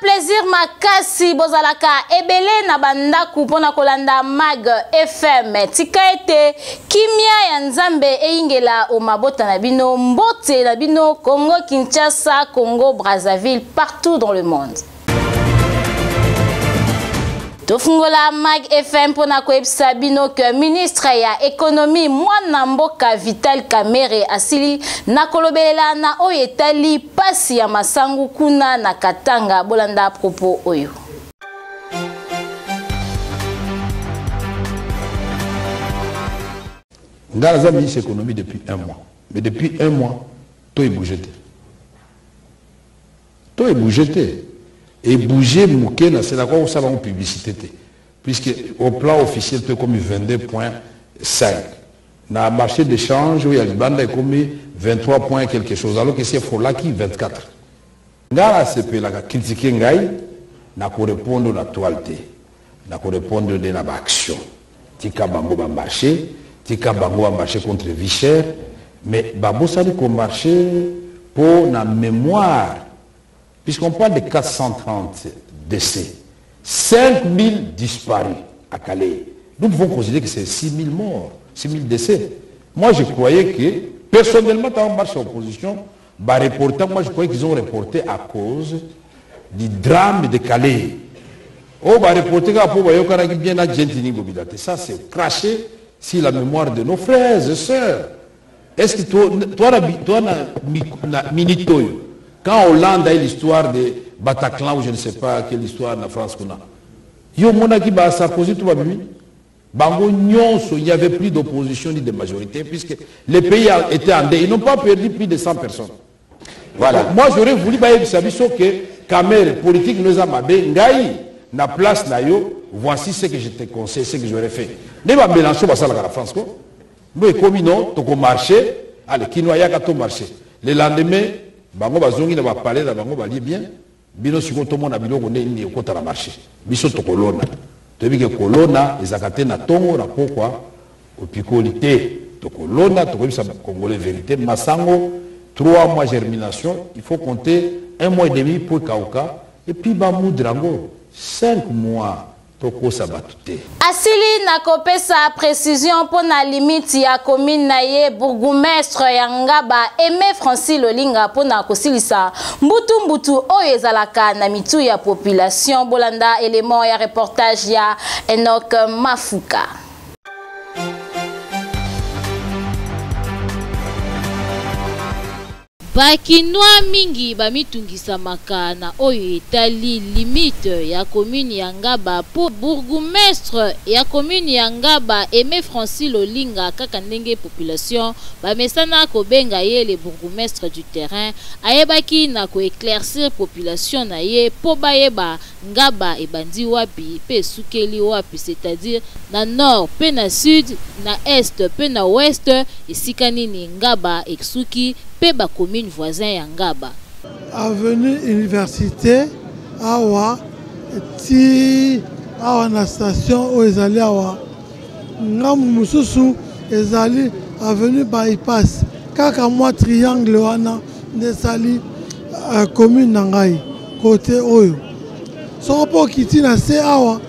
Plaisir makasi bozalaka ebele na bandaku mpona kolanda Mag FM. Tika ete kimia ya Nzambe eyingela o mabota na bino, mbote na bino Congo Kinshasa, Congo Brazzaville, partout dans le monde. Tofungola Mag FM mpona koyebisa bino ke ministre ya économie mwana mboka Vital Kamerhe asili na kolobelela na oyo etali pasi ya masangu kuna na Katanga. Bolanda propos oyo. Nga naza ministre économie depuis un mois. Mais depuis un mois, to ebouge te. To ebouge te. Ebouge moke na sela kwa kosala ngo publicité te. Puisque au plan officiel to ekomi 22.5. Na marché d'échange oyo ya libanda ekomi 23 point quelque chose alors que si efolaki 24. Nga nasepelaka critiquer ngai na ko repondre na toile te. Na ko repondre nde na ba action. Tika bango ba marcher, tika bango ba marcher contre vie chère, mais babosani ko marcher po na mémoire, puisqu'on parle de 430 décès, 5000 disparus à Kalehe. Nous pouvons considérer que c'est 6000 morts, 6000 décès. Moi, je croyais que, personnellement, dans marche opposition, bah, reportant, moi, je croyais qu'ils ont reporté à cause du drame de Kalehe. Oh, bah, reporté, pour bayokanaki bien na Gentiny Ngobila te. Ça, c'est cracher sur la mémoire de nos frères et sœurs. Est-ce que toi, toi, na, toi, na, na minute oyo, quand Hollande a eu l'histoire de Bataclan ou je ne sais pas quelle histoire na France kuna, yo monaki ba Sarkozy tout babimi, bango nyonso, il n'y avait plus d'opposition ni de majorité puisque les pays étaient en deuil. Ils n'ont pas perdu plus de 100 personnes. Voilà. Donc, moi j'aurais voulu bayebisa biso que Kamerhe politique nous a mabe ngai na place na yo, voici ce que je te conseille, ce que j'aurais fait. Ne ba Mélenchon basalaka na France ko. Mbo ekomi non, toko marcher, allez kino ayaka to marcher. Le lendemain bango bazongi na ba palais na bango balie bien. Bino siko tomona biloko nde nini ekota na marché. Biso tokolona. Toyebi ke kolona ezalaka te na tongo na pokwa opikoli te. Tokolona, tokoyebisa Congolais vérité. Masango, 3 mois germination, il faut compter 1 mois et demi pour kauka. Et puis ba moudre yango 5 mois tokosa bato te. Asili na kopesa précision mpo na limite ya commune na ye bourgmestre ya Ngaba Aimé Francis Lolinga mpo na kosilisa mbutu mbutu oyo ezalaka na mitu ya population. Bolanda élément ya reportage ya Enoch Mafuka. Ba Kinois mingi bamitungisamaka na oyo etali limite ya commune ya Ngaba po bourgoumestre ya commune ya Ngaba Aime Francis Lolinga kaka ndenge population bamesana kobenga ye le bourgoumestre du terrain ayebaki na ko eclaircir population na ye po bayeba Ngaba ebandi wapi pe esukeli wapi, c'est-à-dire na nord pe na sud, na est pe na ouest, esika nini Ngaba eksuki pe ba communes voisins ya Ngaba. Avenue Universite awa ti awa na station oyo ezali awa, ngambo mosusu ezali avenue Bypass, kaka mwa triangle wana nde esali commune na ngai kote oyo. Soko mpo okiti na se awa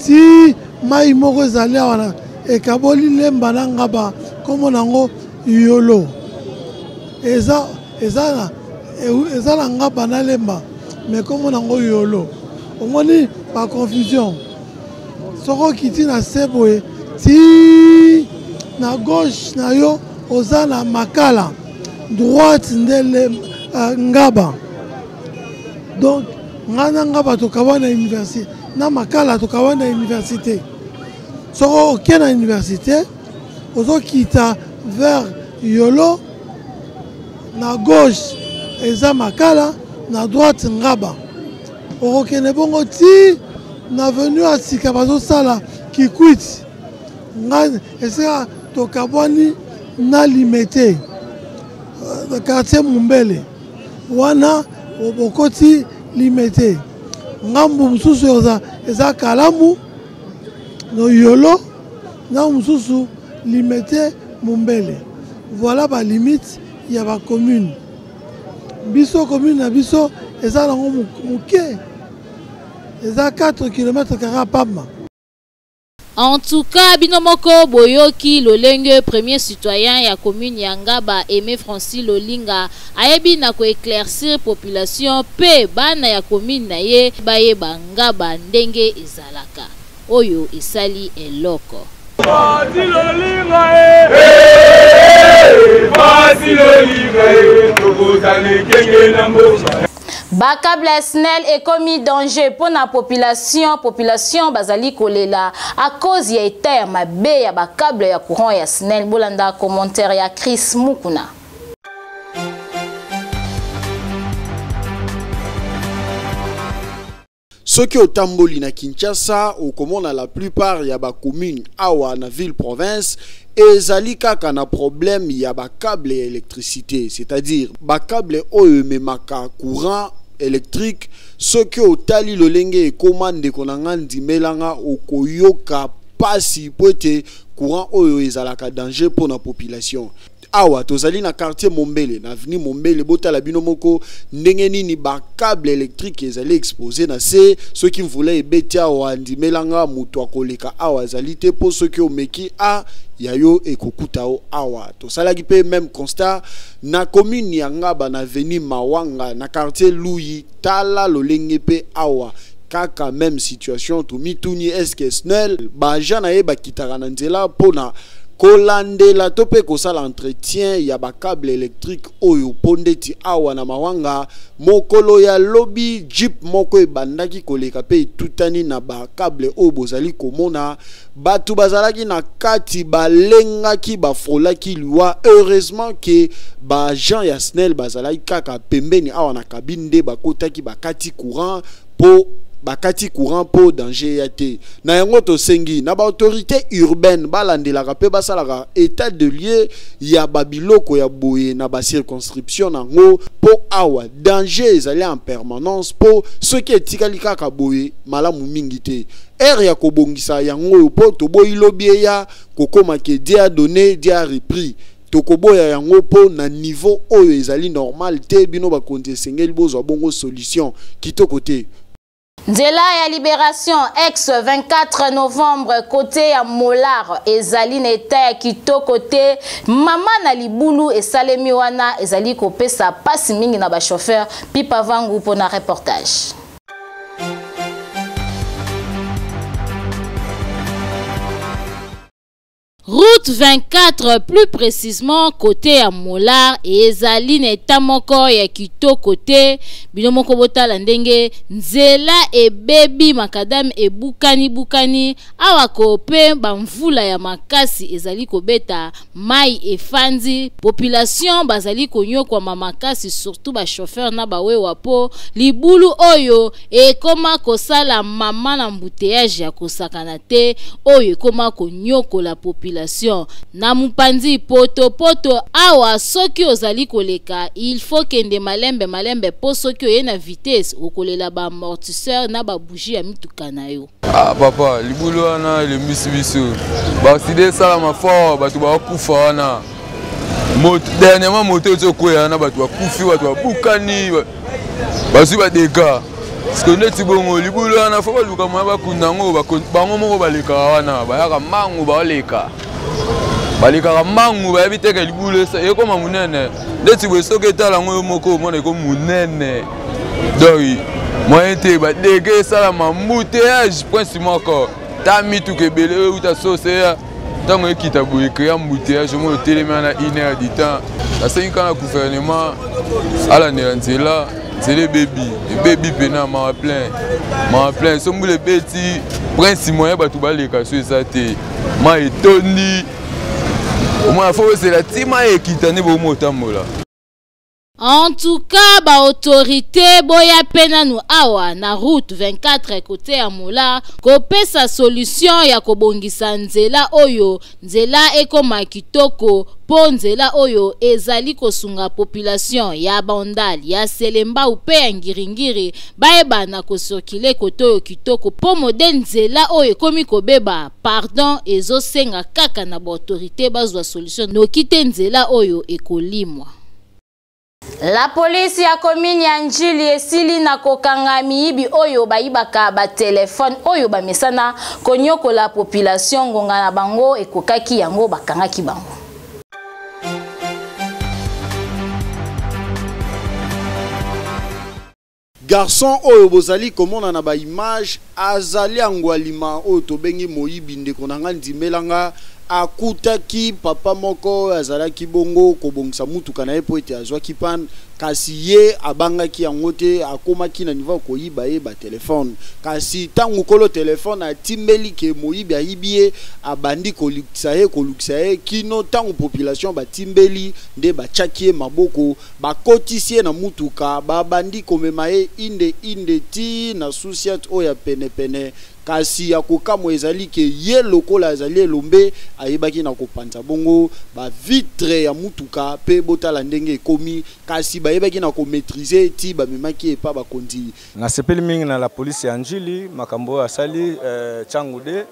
ti mai moko ezali awa na ekaboli Lemba na Ngaba, kombo nango Yolo. Eza na Ngaba na Lemba, mais kombo nango Yolo. Omoni ba confusion. Soko okiti na se boye ti na gauche na yo oza na Makala, droite nde Ngaba. Donc nga na Ngaba tokabwana na université, na Makala tokabwana na université. Soko oke na université ozokita vers Yolo, na gauche eza Makala, na droite Ngaba. Okokende bongo ti na avenue ya sika bazosala Kikwit. Nga esika tokabwani na Limete, quartier Mumbele wana bokoti Limete. Ngambu mosusu eza Kalamu no Yolo, ngambu mosusu Limete Mumbele. Voilà ba limite ya ba commune. Biso commune na biso eza nango moke. Eza 4 km kaka pamba. En tout cas, bino moko boyoki lolenge premier citoyen ya commune ya Ngaba Aimé Francis Lolinga ayebi na ko éclaircir population pe bana ya commune na ye bayeba Ngaba ndenge ezalaka. Oyo esali eloko. Francis Lolinga eh, Francis Lolinga eh, tokozala ekenge na mboka. Bacable ya SNEL ekomi danger mpo na population. Population bazali kolela à cause ya état ya mabe ya bacable ya courant ya SNEL. Bolanda commentaire ya Chris Mukuna. Soki otamboli na Kinshasa, okomona la plupart ya ba commune awa na ville province ezali kaka na problème ya ba câble ya électricité, c'est-à-dire ba câble oyo ememaka courant électrique. Soki otali lolenge ekoma, ndeko na nga, ndimelanga, okoyoka pasi po ete courant oyo ezalaka danger pour na population. Awa tozali na quartier Mombele, na avenue Mombele. Botala bino moko ndenge nini ba câble électrique ezali exposé na se. Soki mvula ebeti awa, ndimelanga, moto akoleka awa azali te, mpo soki omeki a ya yo ekokuta o. Awa tosalaki mpe même constat na commune ya Ngaba, na avenue Mawanga, na quartier Luyi. Tala lolenge mpe awa kaka même situation. Tomituni, est-ce SNEL, baagent na ye bakitaka na nzela mpona kolandela to mpe kosala entretien ya bacable électrique oyo? Mpo ndeti awa na Mawanga, mokolo ya lobi, jeep moko ebandaki koleka mpe etutani na bacable oyo bozali komona. Bato bazalaki na kati balengaki, bafrôlaki liwa. Heureusement ke baagent ya SNEL bazalaki kaka pembeni awa na cabine, nde bakotaki, bakati courant mpo bakati courant mpo danger ya te. Na yango tosengi na baautorité urbaine balandelaka mpe basalaka état de lieu ya babiloko ya boye na bacirconscription nango, mpo awa danger ezali en permanence, mpo soki etikali kaka boye, malamu mingi te. Heure ya kobongisa yango oyo, mpo toboyi lobi eya kokóma ke Dieu a donné, Dieu a repris. Tokoboya yango mpo na niveau oyo ezali normal te. Bino bakonzi, esengeli bozwa bongo solution kitoko te. Nzela ya Libération ex 24 novembre, côté ya Molar, ezali na état ya kitoko te. Mama na libulu esalemi wana ezali kopesa pasi mingi na bachauffeur. Pipa vangu mpona reportage. Route 24, plus précisément côté ya Molar, ezali na état moko ya kitoko te. Bino moko botala ndenge nzela ebebi, macadam ebukani bukani. Awa ko mpe bamvula ya makasi ezali kobeta, mai efandi, population bazali konyokwama makasi, surtout bachauffeur na bawewa, mpo libulu oyo ekoma kosala mama na embouteillage ya kosakana te, oyo ekoma konyokola population na mopanzi potopoto. Awa soki ozali koleka, il faut kende malembe malembe, mpo soki oye na vitesse, okolela baamortisseur na babougie ya mituka na yo. Ah, papa, libulu wana elembisi biso, baaccident esalama fort, bato bakufa wana. Dernièrement moto eti okweya wana, bato bakufi, bato babukani, bazwi badégâts. Parce que neti bongo libulu wana, faut baluka moya bakunda yango. Bango moko balekaka wana, bayaka mbangu, baoleka, balekaka mbangu, bayebi teke libulu ekóma monene neti boye. Soki etala yango yo moko, omona ekomi monene, donc moyen te, badégâts esalama, embouteillage prince moko ta mituka ebele oyo euta sose ya ntango ekita boye, ecréer embouteillage. Omoi otelemi wana une heure du temps. Nasengi kaka na gouvernement alandela nzela. Nzela ebebi, ebebi mpena, mawa plein, mawa plein. So mbula ebeti, prince moyen bato baleka so eza te, mai etondi, omona faut ozela ti mai ekita nde bomo otambola. En tout cas, baautorité boya mpe nanu awa na route 24 côté ya Mola kopesa solution ya kobongisa nzela oyo, nzela ekoma kitoko, mpo nzela oyo ezali kosunga population ya Bandal, ya Selembao mpe ya Ngiringiri bayeba na kocirculer côté oyo kitoko, mpo modèle nzela oyo ekomi kobeba, pardon, ezosenga kaka na baautorité bazwa solution noki te, nzela oyo ekolimwa. La police ya commune ya Ndjili esili na kokanga miyibi oyo bayibaka ba telefone oyo bamesana konyokola population ngonga na bango ekokaki yango bakangaki bango. Garçon oyo bozali komona na ba image azali angwalima oyo tobengi moyibi. Ndeko na nga, ndimela nga, akutaki papa moko oyo azalaki bongo kobongisa mutuka na ye mpo ete azwaki panne, kasi ye abangaki yango te, akomaki na niveau ya koyiba ye batelefone. Kasi ntango nkolo telefone atimbeli ke moyibi ayibi ye, abandi kolukisa ye, kolukisa ye, kino ntango population batimbeli nde batiaki ye maboko, bakotisi ye na mutuka, babandi komema ye inde inde ti na sous-ciat oyo ya penepene. Kasi ya kokamwa ezali ke ye lokola azali elombe, ayebaki na kopanza bongo ba vitre ya mutuka pe botala ndenge ekomi, kasi bayebaki na ko maitriser ti bamemaki ye epa bakonzi. Nasepeli mingi na la police ya Ndjili, makambo oyo asali Tshangu de.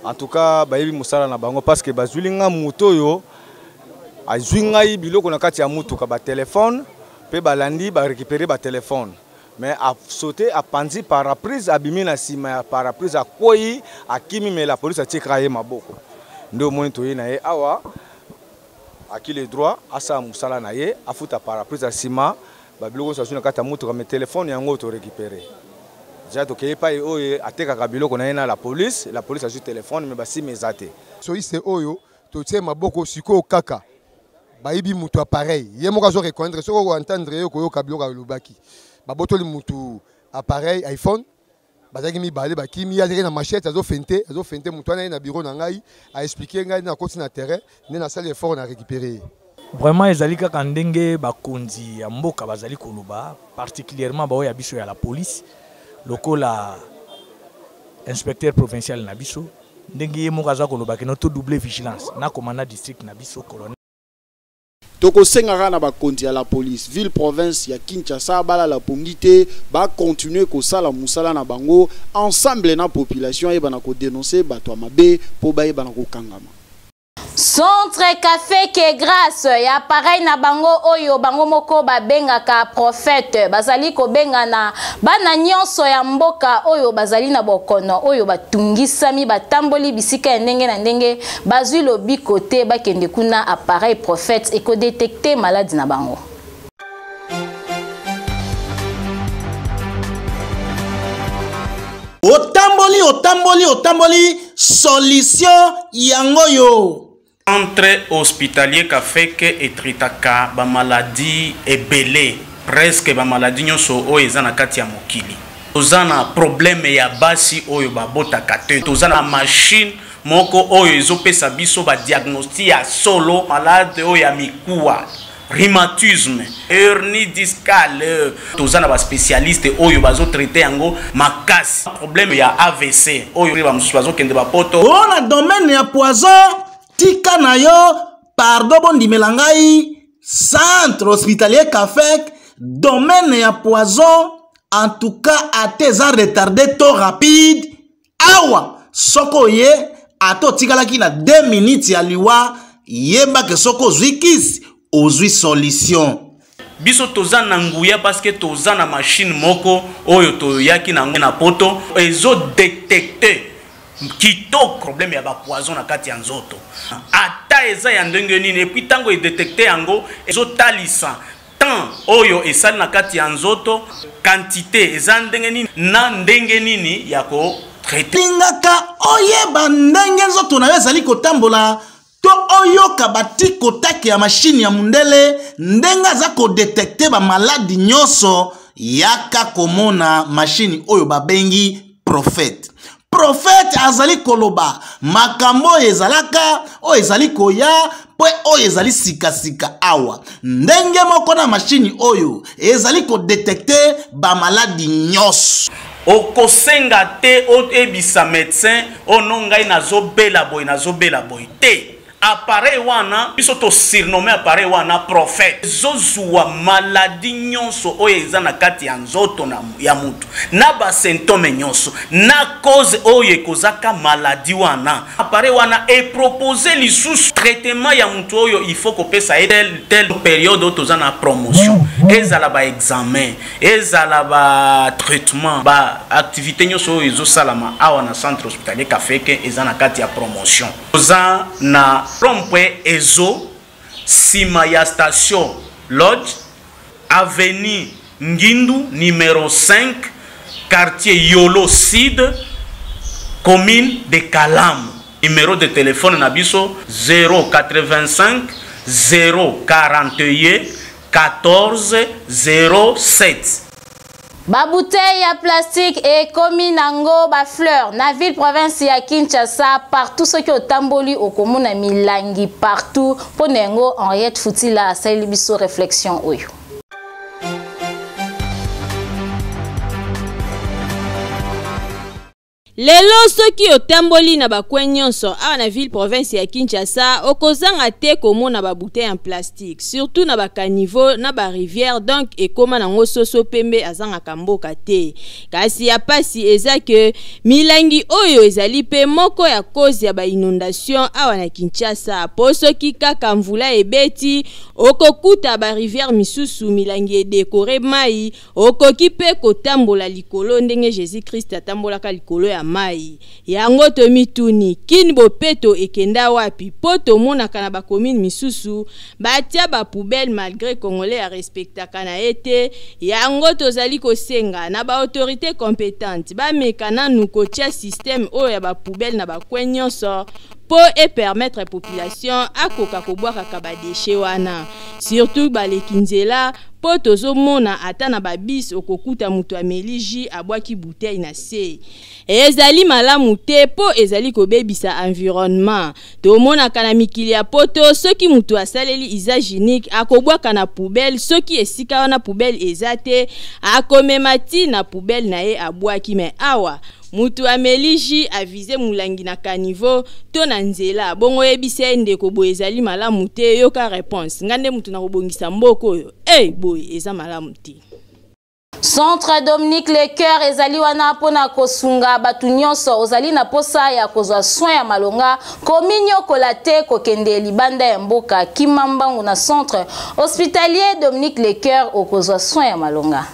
En tout cas bayebi mosala na bango parce que bazwili nga moto oyo azwi ngai biloko na kati ya mutuka, ba telefone, pe balandi ba récupérer ba telefone. Mais a sauté, a panzi paraprise, abimi na sima ya paraprise, akwei, akimi, mais la police atikaka ye maboko. Nde omoni toye na ye awa, aki le droit asala mosala na ye, afuta paraprise ya sima, ba biloko nyonso azwi na kati ya mutuka, mais telefone yango to récupérer. Déjà tokei epai oyo atekaka biloko na ye na la police, la police azwi telefone, mais basima eza te. Soyise oyo totie maboko sikoyo kaka bayibi mutu appareil, ye moko azo reconnaître, soki oko entendre ye koyoka biloko alobaki, babotoli mutu appareil iPhone, bazalaki mibale bakimi, ye azalaki na machette, azofente, azofente mutu wana. Ye na bureau na ngai a expliquer ngai, nakoti na terrain nde nasali effort na récupérer ye. Vraiment ezali kaka ndenge bakonzi ya mboka bazali koloba, particulièrement baoyo ya biso ya la police, lokola inspecteur provincial na biso, ndenge ye moko aza koloba kino to doubler vigilance na commandant district na biso colonel. Tokosengaka na bakonzi ya la police ville province ya Kinshasa balala pongi te, bakontinue kosala mosala na bango ensemble na population, ayeba na kodenonse bato ya mabe mpo bayeba na kokangama. Centre Café que grâce ya appareil na bango oyo bango moko babengaka prophète, bazali kobengana bana nyonso ya mboka oyo bazali na bokono oyo batungisami, batamboli bisika ya ndenge na ndenge, bazwi lobiko te, bakende kuna appareil prophète ekodetecte maladi na bango. Otamboli, otamboli, otamboli, solution yango yo. Centre hospitalier Kafeke etritaka ba maladie ebele, presque ba maladie nyonso oyo eza na kati ya mokili. Toza na problème ya basi oyo babotaka te, toza na machine moko oyo ezopesa biso ba diagnostic ya solo malade oyo ya mikuwa, rhumatisme, hernie discale. Toza na ba spécialiste oyo bazo traiter yango makasi. Problème ya AVC oyo ba mosusu bazokende ba poto. O na domaine ya poison, tika na yo, pardon, bondimela ngai, centre hospitalier Kafek, domaine ya poison, en tout cas ate eza retardé to rapide, awa soko oye ata otikalaki na 2 minutes ya liwa, yeba ke soko ozwi kisi ozwi solution. Biso toza na nguya parce que toza na machine moko oyo toyaki nango na poto, ezo détecter kitoko problème ya ba poison na kati ya nzoto, ata eza ya ndenge nini. Et puis ntango edetecte yango, ezotalisa temps oyo esali na kati ya nzoto, quantité eza ndenge nini na ndenge nini ya ko traiter. Lingaka oyeba ndenge nzoto na yo ezali kotambola to oyoka batikotake ya mashine ya mundele ndenge aza kodetekte bamaladi nyonso, yaka komona mashine oyo babengi prophète. Prophète azali koloba makambo oyo ezalaka, oyo ezali koya, mpe oyo ezali sikasika awa. Ndenge moko na mashini oyo ezali kodetekte bamaladi nyonso. Okosenga te oyebisa médecin oyo no ngai nazobela boye, nazobela boye te. Appareil wana biso to surnomme appareil wana prophète. Ezozuwa maladie nyonso oyo eza na kati ya nzoto na, ya mutu na ba symptome nyonso na cause oyo ekozaka maladie wana. Appareil wana e propose lisusu traitement ya mutu oyo il faut kopesa ye tel tel periode oyo toza na promotion, ezala ba examen, ezala ba traitement, ba activité nyonso oyo ezosalama awa na centre hospitalier Kafeke eza na kati ya promotion. Toza na rond-point Ezo, sima ya station Lodge, avenue Ngindu numero 5, quartier Yolo Sud, commune de Kalamu. Numero de téléphone na biso 085 041 14 07. Ba bouteille ya plastique ekomi nango ba fleur na ville province ya Kinshasa partout soki otamboli okomona milangi partout mpo na yango Henriette Futila asaleli biso réflexion oyo. Lelo soki otamboli na ba coin nionso awa na ville province ya Kinshasa okozanga te komona ba bouteilles en plastique surtout na ba caniveaux na ba rivières donc ekoma nango soso pembe azangaka mboka te. Kasi ya pasi eza que milangi oyo ezali pe moko ya cause ya ba inondations awa na Kinshasa po soki kaka mvula ebeti okokuta ba rivières misusu milangi e decorer mayi. Okoki mpe kotambola likolo ndenge Jesus Christ atambolaka likolo ya mayi. Yango tomituni, Kin bopeto ekenda wapi? Po tomonaka na ba commune misusu batia ba poubelle malgre congolais a respectaka na ye te. Yango tozali kosenga na ba autorites competentes bameka nanu kotia système oyo ya ba poubelle na ba coin nionso po e permettre population akoka kobwakaka ba dechets wana surtout baleki nzela po tozo mona ata na ba bus okokuta mutu ameli jus abwaki bouteille na se ezali malamu te po ezali kobebisa environnement tomonaka na mikili ya poto soki mutu asaleli usage unique akobwaka na poubelle soki esika wana poubelle eza te akomema ti na poubelle na ye abwaki mais awa Mutu ameli jus a vise mulangi na caniveau to na nzela bongo oyebisa ye ndeko boye ezali malamu te yoka reponse nga nde mutu nakobongisa mboka oyo eh boye eza malamu te. Centre Dominique Lecoeur ezali wana mpona kosunga bato nyonso ozali na posa ya kozwa soin ya malonga kominyokola te kokende libanda ya mboka kima mbangu na centre hospitalier Dominique Lecoeur okozwa soin ya malonga.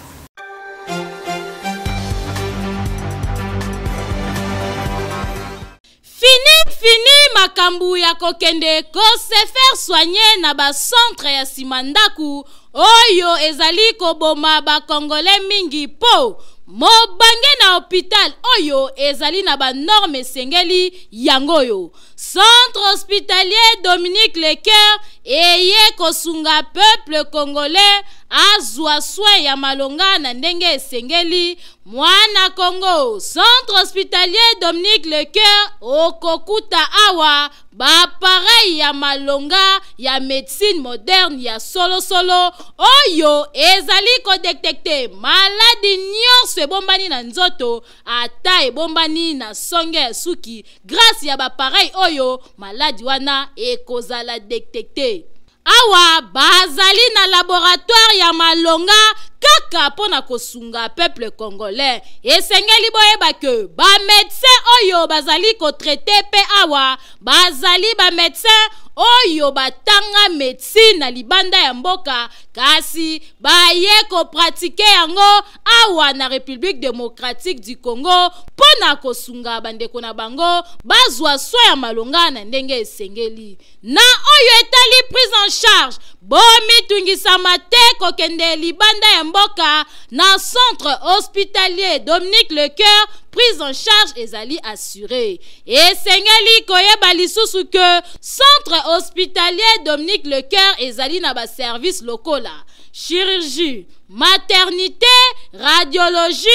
Fini fini makambu ya kokende ko se faire soigner na ba centre ya sima ndaku oyo ezali koboma ba congolais mingi po mobange na hopital oyo ezali na ba norme esengeli yango oyo Centre hospitalier Dominique Lecoeur eye kosunga peuple congolais azwa soin ya malonga na ndenge esengeli. Mwana Congo, Centre hospitalier Dominique Lecoeur okokuta awa ba appareil ya malonga ya medecine moderne ya solosolo oyo ezali kodetecte maladi nyonso ebombani na nzoto ata ebombani na songe ya suki. Grace ya ba appareil oyo maladi wana ekozala detecte. Awa bazali na laboratoire ya malonga kaka mpo na kosunga peuple congolais. Esengeli boyeba ke ba medecin oyo bazali ko traiter mpe awa bazali ba medecin oyo batanga medecine na libanda ya mboka kasi baye ko pratiquer yango awa na Republique democratique du Congo mpo na kosunga bandeko na bango bazwa soin ya malonga na ndenge esengeli. Na oyo etali prise en charge, bomitungisama te kokende libanda ya mboka na centre hospitalier Dominique Lecoeur, prise en charge ezali assurée. Esengeli koyeba lisusu que centre hospitalier Dominique Lecoeur ezali na ba service lokola chirurgie, maternité, radiologie,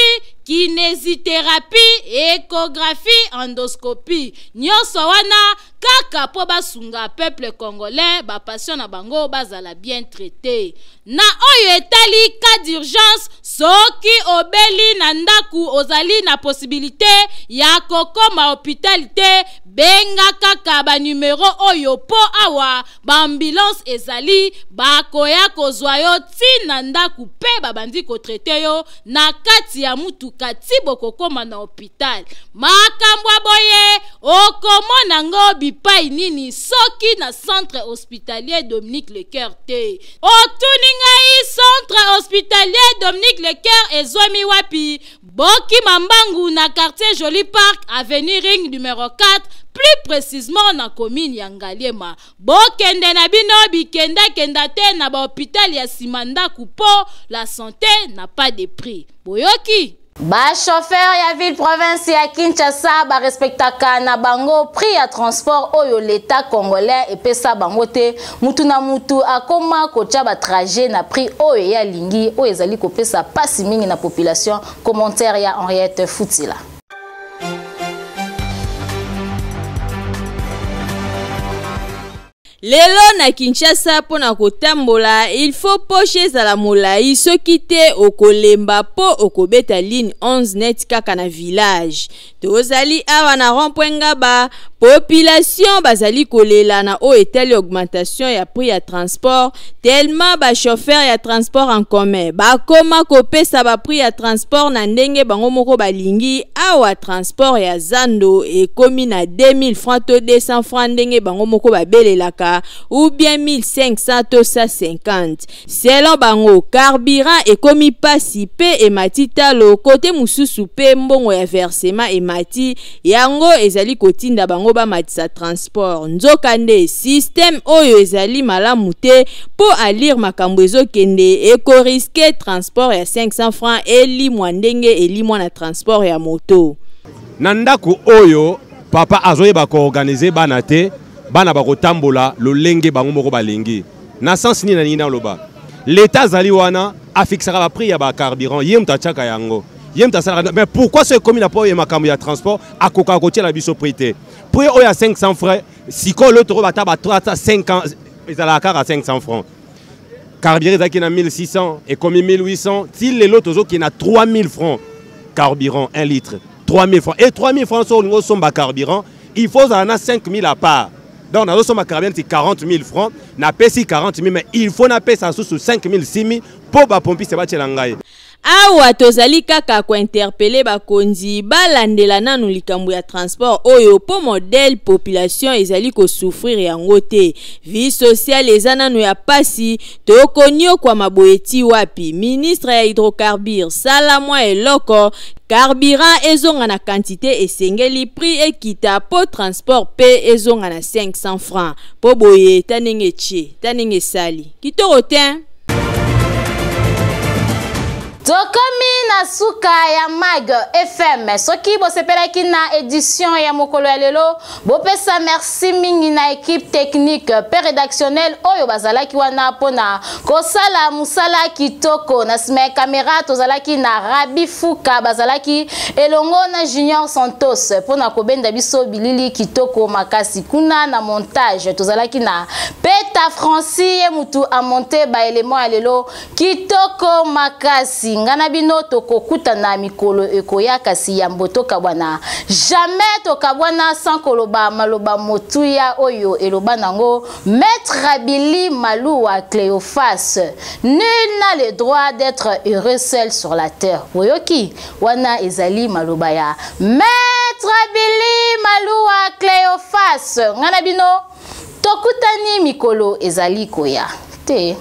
kinésithérapie, échographie, endoscopie. Nyonso wana kaka mpo basunga peuple congolais, ba patient na bango bazala bien traité. Na oyo etali cas d'urgence, soki obeli na ndaku ozali na possibilité ya kokoma hôpital te, benga kaka ba numero oyo po awa ba ambulance ezali, bakoya kozwa yo ti na ndaku pe babandi kotraite yo na kati ya mutuka ti bokokoma na hôpital. Makambo ya boye okomona ngo bipai nini soki na centre hospitalier Dominique Lecoeur te. Otuni ngai centre hospitalier Dominique Lecoeur ezwami wapi? Bokima mbangu na quartier Joli Park, avenue Ring numéro 4, plus précisément na commune ya Ngaliema. Bokende na bino bikenda-kenda te na ba hôpital ya nsima ndako po la santé n'a pas de prix. Boyoki? Ba chauffeur ya ville province ya Kinshasa ba respectaka na bango prix ya transport oyo l'État congolais epesa bango te. Mutu na mutu akoma kotia ba trajet na prix oyo ya lingi oyo ezali kopesa pasi mingi na population. Commentaire ya Henriette Futila. Lelo na Kinshasa mpo na kotambola, il faut poche ezala molai, soki te okolemba mpo okobeta ligne 11 net kaka na village. Tozali awa na rond-point Ngaba, population bazali kolela na oyo etali augmentation ya prix ya transport, tellement ba chauffeur ya transport en commun bakoma kopesa ba prix ya transport na ndenge bango moko balingi. Awa transport ya zando ekomi na 2000 francs to 200 francs ndenge bango moko babelelaka, ou bien 1500 to 150 selon bango. Carburant ekomi pasi pe emati talo, kote mosusu pe mbongo ya versement emati, yango ezali kotinda bango bamatisa transport. Nzokande système oyo ezali malamu te mpo alire makambo ezokende ekorisquer transport ya 500 francs elimwa ndenge elimwa na transport ya moto. Na ndako oyo papa azoyeba koorganiser bana te, bana bakotambola lolenge bango moko balingi. Na sens nini nalingi naloba? L'État azali wana, afixaka baprix ya bacarburant, ye moto atiaka yango, ye moto asalaka. Mais pourquoi so ekomi na po ya makambo ya transport, akokaka kotiela biso prix te? Prix oyo ya 500 francs sikoyo, lo toko bata ba 3 ata 5 ans ezalaka kaka 500 francs. Carburant ezalaki na 1600, ekomi 1800, ti lelo tozokende na 3000 francs. Carburant 1 litre 3000 francs, et 3000 francs, so olingi osomba carburant, il faut ozala na 5000 à part. Donc nazosomba carburant ti 40 000 francs, napesi 40 000, mais il faut napesa susu 5 000, 6 000 mpo bapompiste batiela ngai. Awa tozali kaka kointerpeller bakonzi balandela nanu likambo ya transport oyo mpo modèle population ezali kosouffrir yango te. Vie sociale eza nanu ya pasi, tokoniokwama boye ti wapi? Ministre ya hydrocarbure, sala mwa eloko, carburant ezonga na quantité esengeli, prix ekita mpo transport mpe ezonga na 500 francs, mpo boye ta ndenge etie ta ndenge esali kitoko te. Tokomi na suka ya Mag FM. Soki bosepelaki na édition ya mokolo ya lelo, bopesa merci mingi na équipe technique pe rédactionnelle oyo bazalaki wana mpona kosala mosala kitoko. Na nsima ya caméra tozalaki na Rabi Fuka, bazalaki elongo na Junior Santos mpona kobenda biso bilili kitoko makasi. Kuna na montage tozalaki na Peta Francis, ye mutu amonte ba élément ya lelo kitoko makasi. Nga na bino tokokutana mikolo ekoya, kasi yambo tokabwana, jamais tokabwana sans koloba maloba motuya oyo eloba nango Maître Rabili Malouwa Cléophas: "Nul n'a le droit d'être heureux seul sur la terre." Boyoki wana ezali maloba ya Maître Rabili Malouwa Cléophas. Nga na bino tokutani mikolo ezali koya te.